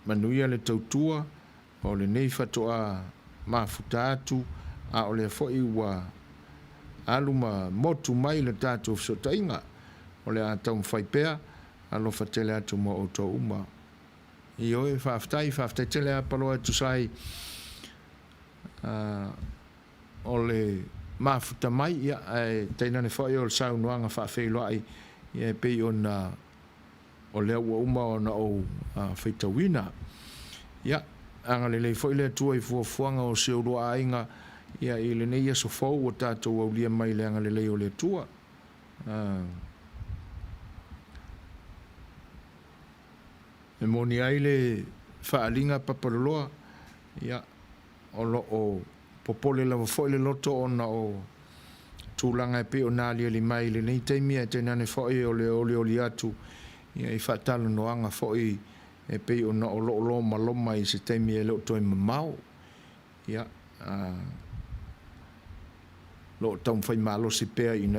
Manuia le tautua o lenei faatoa mafuta atu, a o lea foi ua alu ma motu mai le tatou fesootaiga. O le a taumafai pea, alofa tele atu mo outou uma. Ioe, faafetai, faafetai tele Apaloa e tusa ai o le mafuta mai, ia, ae tainane foi o le saunoaga faafeiloai ia e pei ona o lea ua uma ona ou faitauina. Ia, agalelei foi le Atua i fuafuaga o si oulua aiga ia i lenei aso fou ua tatou aulia mai le agalelei o le Atua. E moni ai le faaaliga papaloloa, ia, o lo o popole lava foi le loto ona o tulaga e pei ona aliali mai i lenei taimi, ae tainane foi o le olioli atu ia i faatalanoaga foi e pei ona o lo o lomaloma i se taimi e le o toe mamao. Ia, o lo o taumafai malosi pea ina